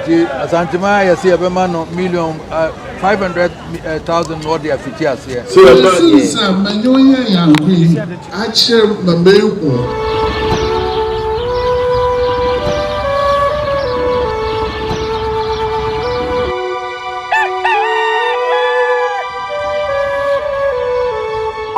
Nti Asanteman ayɛ sɛ yɛbɛma no million 500,000 na ɔde afiti aseɛ. Sɛ yɛba. Esiane sɛ menye wo yɛ nyɛnko yi akyerɛ ma meehu.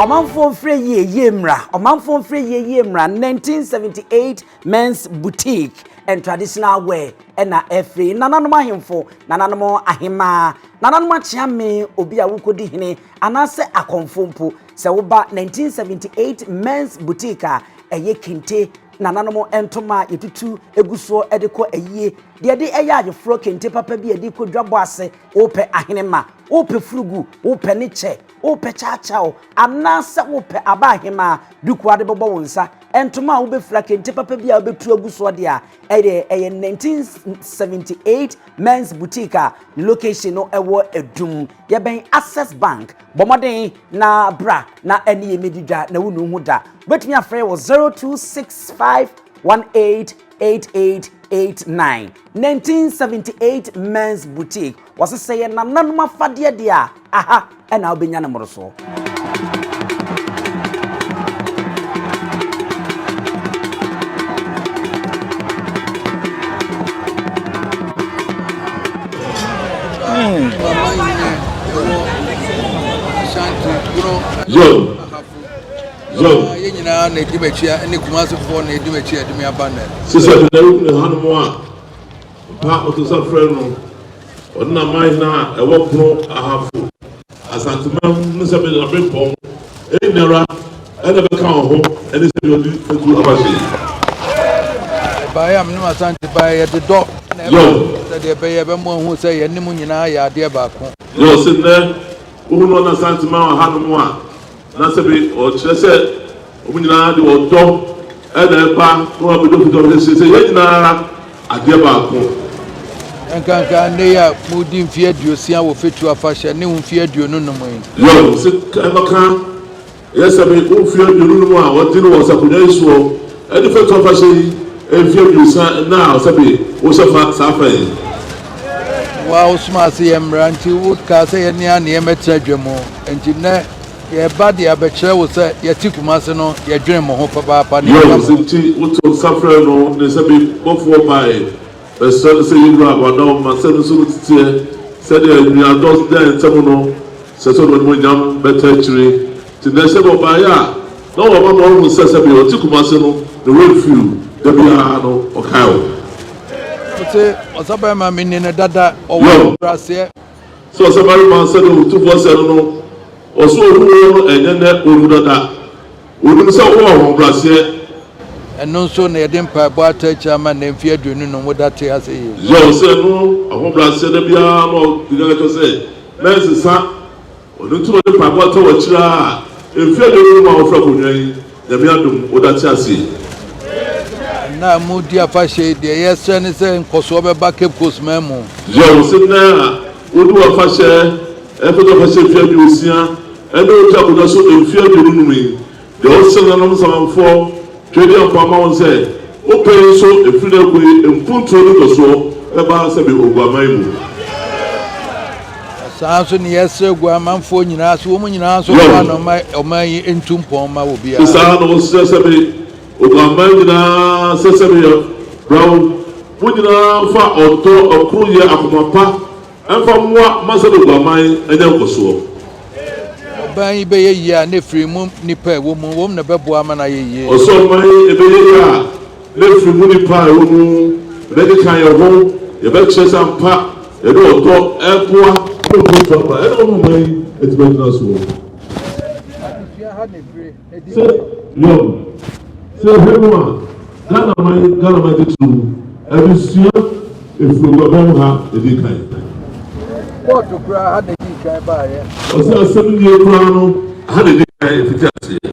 Ɔmanfoɔ mfrɛ yie yie mmra Ɔmanfoɔ mfrɛ yie yie mmra 1978 Men's Boutique and Traditional Wear ɛna ɛfiri nananom ahemfo, nananom ahemaa, nananom akyeame, obi a wokɔdi hene anaasɛ akɔmfo mpo. Sɛ woba 1978 Men's Boutique a ɛyɛ kente, nananom ntoma a yɛtutu gu soɔ de kɔ ayie, deɛ yɛde yɛ ayeforɔ, kente papa bi a yɛde kɔ dwabɔ ase, wopɛ ahenema, wopɛ furugu, wopɛ ne kyɛ, wopɛ kyaakyaaw, anaasɛ wopɛ aba ahemaa duku a wode bɛbɔ wo nsa, ntoma a wobɛfira, kente papa bi a wobɛtu agu soɔ deɛ a, ɛdeɛ ɛyɛ 1978 Men's Boutique a ne location no ɛwɔ Adum. Yɛbɛn Access Bank. Bɔ mmɔden na bra na ɛne yɛn mmɛdi dwa na wonnu ho da. Wobɛtumi afrɛ yɛn wɔ 0265 188889. 1978 Men's Boutique. Wɔse sɛ yɛ nananom afadeɛ deɛ a, aha na wobɛnya no mmorosoɔ. Yo. Yo. Yɛn nyinaa na ɛdi m'akyi ne Kumasefoɔ na ɛdi m'akyi a ɛde me aba nnɛ. Sisɛ de na ɛwɔ ne hanom a mpa ɔto nsa frɛ no ɔne n'aman hene a ɛwɔ Bono Ahafo Asanteman ne sɛ mede n'aberempɔn eyi nyinara ɛna ɛbɛka wɔn ho ɛne sɛ deɛ ɔde atu afahyɛ yi. Ɛbaeɛ a menem Asante baeɛ yɛde dɔ na ɛba sɛdeɛ ɛbɛyɛ ɛbɛmo ahu sɛ yɛne mo nyinaa yɛ adeɛ baako. Yɛ ɔse nnɛ wohu no ɔne Asanteman wɔ hanom a na sɛbe ɔkyerɛ sɛ wɔn nyinaa de ɔdɔ na ɛba na wɔabɛdɔ fiti wɔn sɛ sɛ yɛn nyinaa adeɛ baako. Ɛnkanka nnɛ yi a moredi mfeɛ 60 wɔ Fetu afahyɛ ne wo mfeɛ 25 yi. Yɔ, se ɛbɛka yɛ sɛbe wo mfeɛ 25 a wɔgye no wɔ nsakonwa yi soɔ ɛne Fetu afahyɛ yi mfeɛ 30 nnɛ a sɛbe wohyɛ fa saa fa yi. Wo a wosomaa se yɛmmra nti wokaa sɛ yɛne a ne yɛmmɛtena dwa mu nti nnɛ Yɛreba de abɛkyerɛ wo sɛ yɛte Kumasi no, yɛdwene mo ho papaapa na yɛka Yoh. mo ho. Nti wotoo nsa frɛɛ no ne sɛ me bɔfoɔ baeɛ bɛsrɛ no sɛ yɛn wura wadɔ ma sɛ no so no teteɛ sɛdeɛ nnuadɔ da yɛn ntam no sɛ sɛ ɔde w'animuonyam bɛta akyire nti nnɛ sɛ ɔbaeɛ a na wama ma wahu sɛ sɛdeɛ ɔte Kumasi no ne werɛ mfiri wo da biara no ɔkae wo. Ɔse ɔsabarima menni no dada ɔwɔ Yoh. ahobraseɛ. Sɛ ɔsabarima sɛdeɛ otumfoɔ sɛ no no Ɔsɛ ohu wo no ɛnyɛ nɛ ohu dada. Onim sɛ wowɔ ahobraseɛ. Ɛno nso na yɛde mpaebɔ ata akyiri ama nnɛ mfeɛ 25 woda te ase yi. Yɛ ɔsɛ ɛno ahobraseɛ da biara na ɔde ka kyerɛ sɛ mɛnsesa. Ɔno nti na ɔde mpaebɔ ata w'akyiri ara a mfeɛ 25 a wofiri akonnwa yi Nyame adom woda te ase yi. Nna a modi afahyɛ yi deɛ yɛsrɛ ne sɛ nkɔsoɔ bɛba Cape Coast man mu. Yɛ ɔsɛ nnɛ a wodi w'afahyɛ Ɛfata fa hyɛ mfeɛ 60 ɛne ɔgya akonnwa so mfeɛ 25 yi, deɛ ɔsɛ nananom nsamanfoɔ Tweaduampɔn ama wɔn sɛ wopɛ yi nso ɛfiri nnɛ rekɔ yi mpuntuo ne nkɔsoɔ bɛba sɛbe Oguaman mu. Na saa nso ne yɛsrɛ Oguamanfoɔ nyinaa sɛ wɔn nyinaa nso mmoa no mma ɔman yi ntu mpɔn mma obiara. Sɛ saa na wɔsrɛ sɛbe Oguaman nyinaa sɛ sɛbe yɛ bra wo mo nyinaa mfa ɔdɔ, ɔkoroyɛ, akoma pa Ɛmfa mmoa mma sɛdeɛ oguaman anya nkɔsoɔ. Ɔban yi bɛyɛ yie a, na ɛfiri mu nnipa a ɛwɔ mu, wɔn na ɛbɛboa ama no ayɛ yie. Ɔsɛ ɔman yi ɛbɛyɛ yie a, na ɛfiri mu nnipa a ɛwɔ mu, yɛbɛkeka yɛn ho, yɛbɛkyerɛ sɛ ampa yɛde ɔdɔ reboa ma mpuntuo aba, ɛna ama ɔman yi atumi agyina soɔ. Adesua ha na ɛfiri. Sɛ yɔn sɛ yɛhwɛ mu a, Ghana man, Ghana man titiriw, adesua efiri oguabɔn ha na edi kan. Kɔɔto koraa ha na edi kan baeɛ. Ɔsɛ asɛm nie koraa no ha na edi kan efiti aseɛ.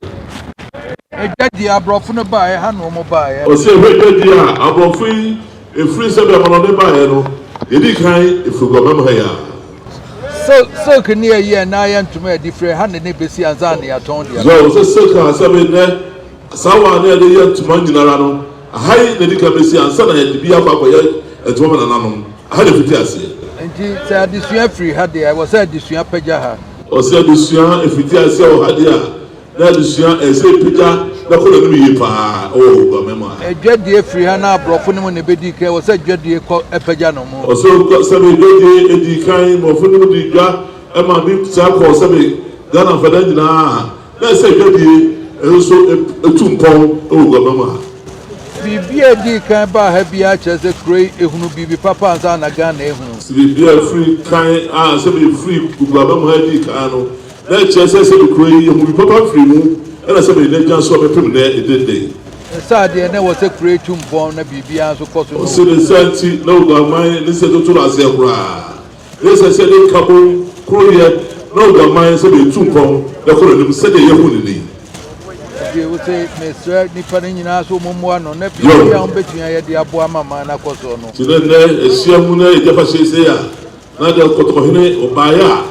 Adwadie aborɔfo no baeɛ ha na wɔn baeɛ. Ɔsɛ ɛhwɛ adwadie a aborɔfo yi efiri sɛbi amanɔne baeɛ no edi kan efiri oguabɔn ha yi ara. Silk silk ne ayi a na ayɛ ntoma a yɛde fira ha na na ebesi ansa na yɛatɔn de Zɔw, sɛ silk a sɛbe nnɛ asaawa a na yɛde yɛ ntoma nyinara no, aha yi na edi kan besi ansa na yɛde bi akɔ akɔyɛ Ntoma ma nananom. Aha na ɛfiti aseɛ. Nti sɛ adesua firi ha deɛ a, ɛwɔ sɛ adesua pagya ha. Ɔsɛ adesua ɛfiti aseɛ wɔ ha deɛ a, na adesua ɛsɛ sɛ ɛpagya na kɔ n'anim yie paa wɔ Oguamɛ mu ha. Adwadie firi ha na aborɔfo no mu na ɛbɛdi kan, ɛwɔ sɛ adwadie kɔ pagya no mu. Ɔsɛ sɛbe dwadie ɛdii kan, mmorɔfo no mu dii dwa ma bi saa kɔɔ sɛbe Ghana mfadan nyinaa. Na ɛsɛ dwadie nso tu mpɔn wɔ Guamam ha. Biribi a edii kan baa ha biara kyerɛ sɛ kuro yi ehunu biribi papa ansa na Ghana ehunu. Sɛ biribi a ɛfiri kan a sɛbi efiri Guamam ha dii kan no, na ɛkyerɛ sɛ sɛbi kuro yi ehu biribi papa firi mu ɛna sɛbi nnɛ gyina so a bɛpem nnɛ ɛdɛ yi. Ne saa deɛ, na ɛwɔ sɛ kuro yi tu mpɔn na biribiara nso kɔ so na Ɔse ne saa nti na Oguaman ne sɛ toto no aseɛ koraa. Na ɛsɛ sɛ yɛde nkabom koroyɛ na oguaman sɛdeɛ ɛtu mpɔn na ɛkɔ n'anim sɛdeɛ yɛhu no nnɛ yi. Nti wose mesrɛ nnipa no nyinaa sɛ wɔmmoa no na biribi a wɔbɛtumi ayɛ de aboa ama man no akɔ soɔ no. Nti na nnɛ ahyia mu na yɛdi afahyɛ yi sei a, na deɛ Kɔtɔkɔhene ɔbaeɛ a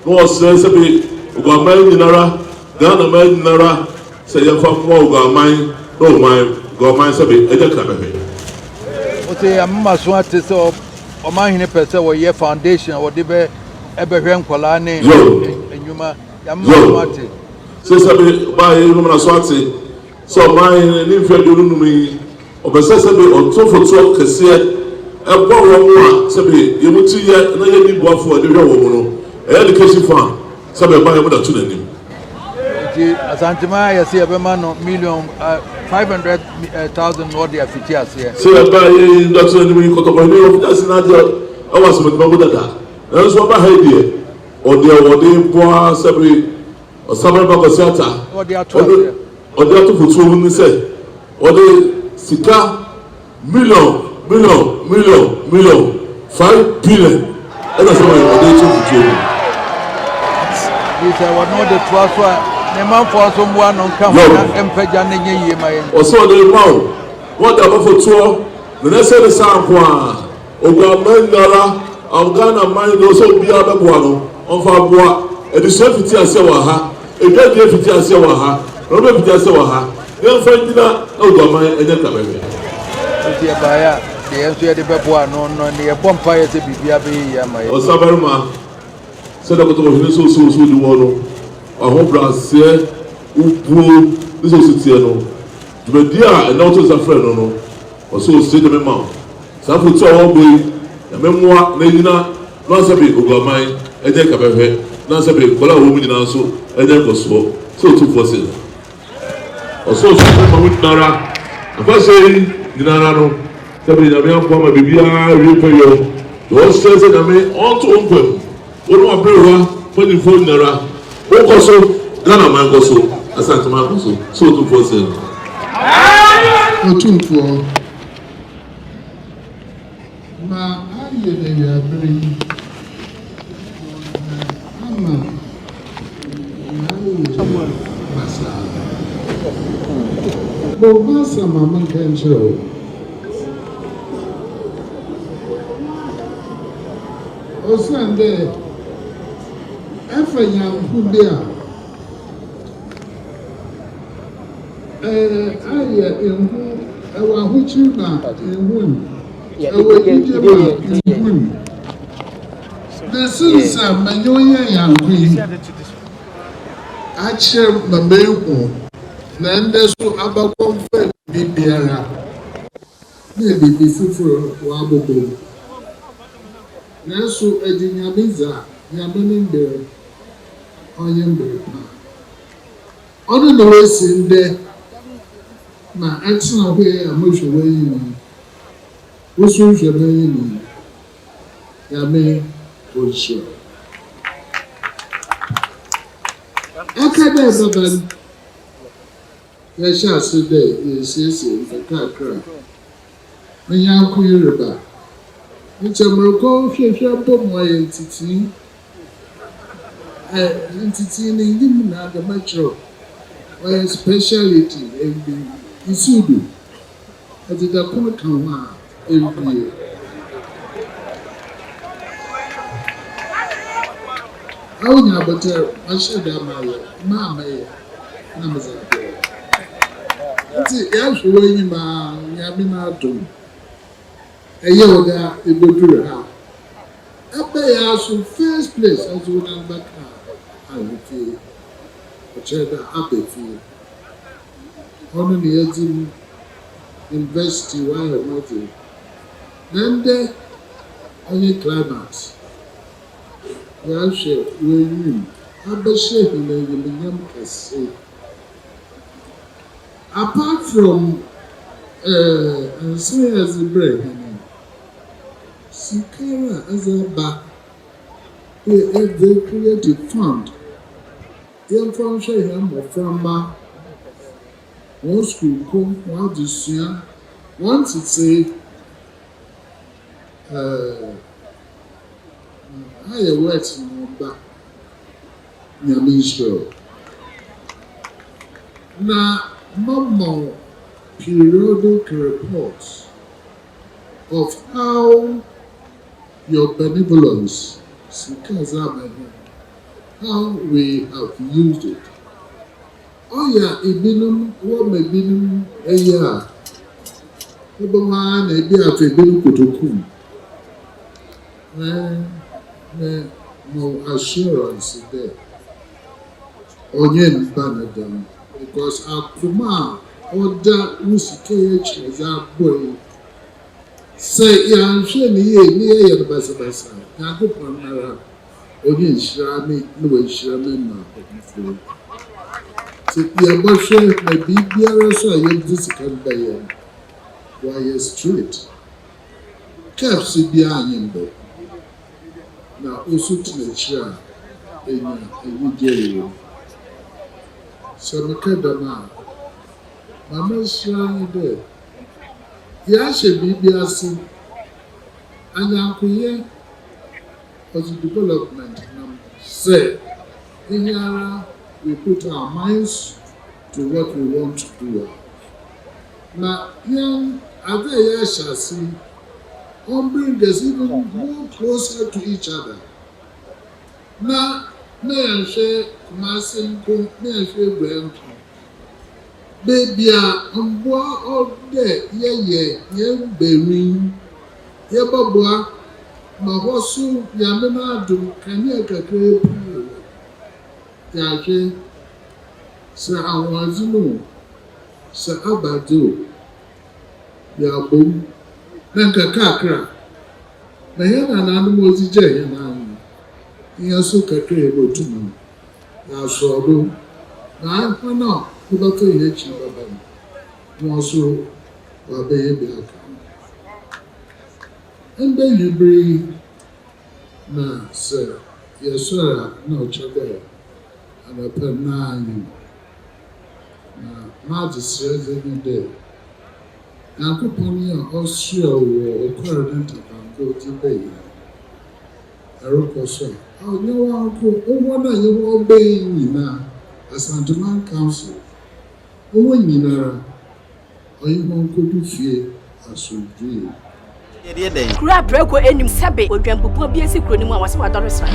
na ɔsrɛ sɛbe oguaman nyinara, Ghana man nyinara Sɛ yɛmfa mmoa oguamman na oman guamman sɛ be agya kra bɛhwɛ. Ose amema so ate sɛ ɔmanhene pɛ sɛ wɔyɛ foundation a wɔde bɛ ɛbɛhwɛ nkwadaa ne nnwuma. Yamema so ate. Sɛ sɛ be baa yɛ yɛmema so ate sɛ ɔmanhene ne mfe 25 yi ɔpɛ sɛ sɛ be ɔto fotoɔ kɛseɛ ɛboa wɔn a sɛ be yɛn mu ti yɛ na yɛnni boafoɔ a ɛde hwɛ wɔn no ɛyɛ education fund sɛ be ba yɛn mu da to n'anim. Nti Asanteman ayɛ sɛ yɛbɛma no million 500,000 na ɔde afiti aseɛ. Sɛ yɛba yɛ yi ndɔtena anim yi kɔtɔkɔhene yi ɔfiti ase n'adeɛ ɛwɔ asɛmɛdwuma mu dada nanso ɔba ha yi deɛ ɔdeɛ ɔde boa sɛbe ɔsabarima Kwasi Atta Ɔde ato aseɛ. Ɔde ato fotuo mu ne sɛ ɔde sika Million, million, million, million, 5 billion ɛna sɛ wɔyɛ ɔde to futuo mu. Nti sɛ wɔne de toa so a, ne manfoɔ nso mmoa no nka ho na mpagya no nyɛ yie ma yɛn. Ɔsɛ ɔde ma wo na ɔde aba fotoɔ na na sɛ ne saa nko a Oguamman nyinara Ghana man deɛ ɔsɛ obiara bɛboa no ɔmfa aboa adesua fiti aseɛ wɔ ha, adwadie fiti aseɛ wɔ ha, nnoɔma fiti aseɛ wɔ ha. Yɛmfa nnyina na oguaman nyɛ krabɛhwɛ. Enti ɛbaeɛ a, deɛ yɛn nso yɛde bɛboa ano no ne yɛbɔ mpaeɛ sɛ biribiara bɛyɛ yie ama yɛn. Ɔsabarima, sɛdeɛ kɔtɔkɔhene sɛ ɔsi wo so di woɔ no, w'ahobrɛaseɛ, wo buo ne sɛ ɔsi teɛ no, dwumadie a ɛnnɛ woto nsa frɛ no no, ɔsɛ ɔsie Nyame ma wo. Saa afotuo a wɔrebɔ yi, Nyame mmoa na ɛnyina na sɛbe oguaman nyɛ krabɛhwɛ na sɛbe nkwadaa a wɔwɔ mu nyinaa nso nyɛ nkɔsoɔ, sɛ Otumfoɔ se no. Ɔsoro sɔfo ma wo nyinara, afahyɛ yi nyinara no, sɛ bere Nyame aboa ma biribiara awie pɛyɔ, deɛ ɔsrɛ sɛ Nyame ɔnto wo nkwa mu, wo ne w'aberewa mpanyinfoɔ nyinara, wo nkɔ so, Ghana man nkɔ so, Asante man nkɔ so, sɛ Otumfoɔ seɛ no. Otumfoɔ, ma ayɛ no awiabere yi, na ama mayɛ basaa. Bɔ ho asɛm ma menka nkyerɛ wo. Osiandɛ ɛfa nyɛnko bi a. Ayɛ ehu, ɛwɔ ahokyere ma ehu, ɛwɔ anigye ma ehu. Na since a menye wo yɛ nyɛnko yi akyerɛ ma mehu, na ndɛ so abakɔmfɛr biribiara na biribi fofor wɔabobɔ mu. Naaso edze Nyame dzi a, Nyame ne mber ɔnye mber pa. Ɔno na oesi ndɛ ma atsena hɔ yi a mohwɛ w'enyim yi, wo so hwɛ m'enyim yi, Nyame onhyira wo. Ɔka dɛ ebɛba no, yɛhyɛ ase dɛ yeresiesie nkakrankra. Me nyɛnko yi reba, nkyɛ morokɔ hwehwɛ mpo ma ɔayɛ ntsetsee. Ntsetsee no nnyim na adze mɛkyerɛ wo. Ɔyɛ speciality nsiw do. Edze da kor ka ho a, ewie. Awo nya abotar, mahyɛ da mayɛ, maa mɛyɛ na medze abrɛ wo. Ntsi yɛahwɛ w'enyim aa, Nyame n'adom. Ɛyɛ wo dɛ ebodur ha. Ebɛyɛ ara so first place edze wo nan bɛkaa ahemfie. Ɔkyerɛ dɛ aba fie. Ɔno na yɛdze mu university wɔayɛ ho adze. Na ndɛ ɔnye climax. Yɛahwɛ w'enyim abɛhyɛ hɛn enyimnyam kɛse. Apart from nsa a yɛdze brɛ hɛn yi, sika a ɛdze aba dɛ yɛdze create fund yɛmfa nhwɛ hɛn mbɔframba, hɔn skuulkɔ, hɔn adzesua, hɔn ntsetsee. Ayɛ worth na ɔba. Nyame nhyira wo. Na mama wo periodic reports of how your benevolence, sika a ɛdze ama hɛn, how we have used it. Ɔyɛ a ebinom wɔma ebinom ɛyɛ a, wobɛhu ara na ebi afa ebinom kotoku mu. Na ma wo assurance dɛ ɔnyɛ mba no dɛm because akoma a ɔda wo sika yi akyi a ɛdze abɔ yi, sɛ yɛanhwɛ no yie na yɛyɛ no basabasa a, Nyankopɔn nara ɔnyɛ nhyira me na wahyira me ma ɔfoforɔ yi. Nti yɛbɛhwɛ na biribiara so a yɛde sika no bɛyɛ no, wɔayɛ straight. Caps biara nye mbɔ. Na osu tena akyire a, enya anigye wɔ mu. Sɛ meka dɛm a, ma mesrɛ nye dɛ, yɛahyɛ biribi ase, anyankoyɛ ɔdze development nam sɛ ara we put our minds to what we want to do a, na yɛn adze a yɛahyɛ ase yi, ɔn bring us even more closer to each other. Na yɛnhwɛ Kumase nko, na yɛnhwɛ Ebua nko. Beebi a mboa ɔdɛ yɛyɛ yɛn berin, yɛbɛboa ma hɔ so Nyame n'adom kanea kakra pii wɔ. Yɛahwɛ sɛ ahoɔdzen o, sɛ abadze o, yɛabom na nkakrakra na yɛn nananom wɔdze gyaa hɛn ano, yɛn nso kakra a yɛbɛtum no, yɛasɔɔ do na hɔn a wɔbɛfa yɛn akyi bɛba no, wɔn nso wɔabɛyɛ bi aka ho. Ndɛ nwummere yi na sɛ yɛsɔre a na ɔkyerɛ dɛ anɔpa naa yi na m'adesrɛ dze nye dɛ Nyankopɔn yi a ɔsoɛ wɔ ɔkɔr ne ntabanko dze bɛyɛ ɛrekɔ so a ɔnyɛ wanko wɔn a yɛwɔ bɛyi nyinaa, Asanteman Council wɔn nyinara ɔnye wɔn nkɔdu fie asomdwee. Kuro a prɛko anim sɛbe odwambubuo bi asi kuro no mu a wɔsɛ wadɔre sra.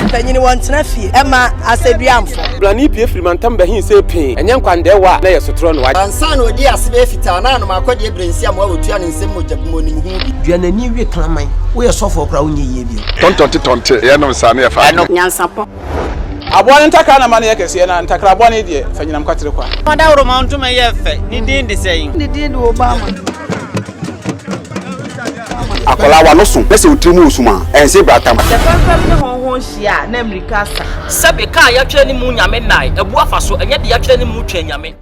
Panyini wɔntena fie ɛma asɛduamfo. Blani pie firi mantam bɛhin sɛ pii ɛnyɛ nkwandɛɛwa a na yɛ sotorɔ no wagye. Ansa na ɔdi ase bɛyɛ fitaa na anom akɔdeɛ berɛ nsi amoa wɔtua ne nsɛm mogya bu mu onim ho bi. Dua n'ani we kraman. Woyɛ sɔfoɔ koraa wonyɛ yie bio. Tɔntɔnte tɔnte yɛnom saa ne yɛfa adwene. Nyansapɔ. Aboa no ntakra na ma no yɛ kɛseɛ, na ntakra bɔne deɛ, fa nyinam kwatere kwa. Ɔdawuroma ntoma yɛ fɛ. Ne din de sɛn? Ne din de Obama. Akwadaa w'ano so na sɛ wo tiri mu wɔ sum a, ɛnse bratam. Sɛ fɛmfɛm ne hɔnhɔn hyia a, na mmirika asa. Sɛbe kaa yɛatwerɛ ne mu nyame nnae, abu afa so, ɛnyɛ deɛ yɛatwerɛ ne mu twɛn nyame.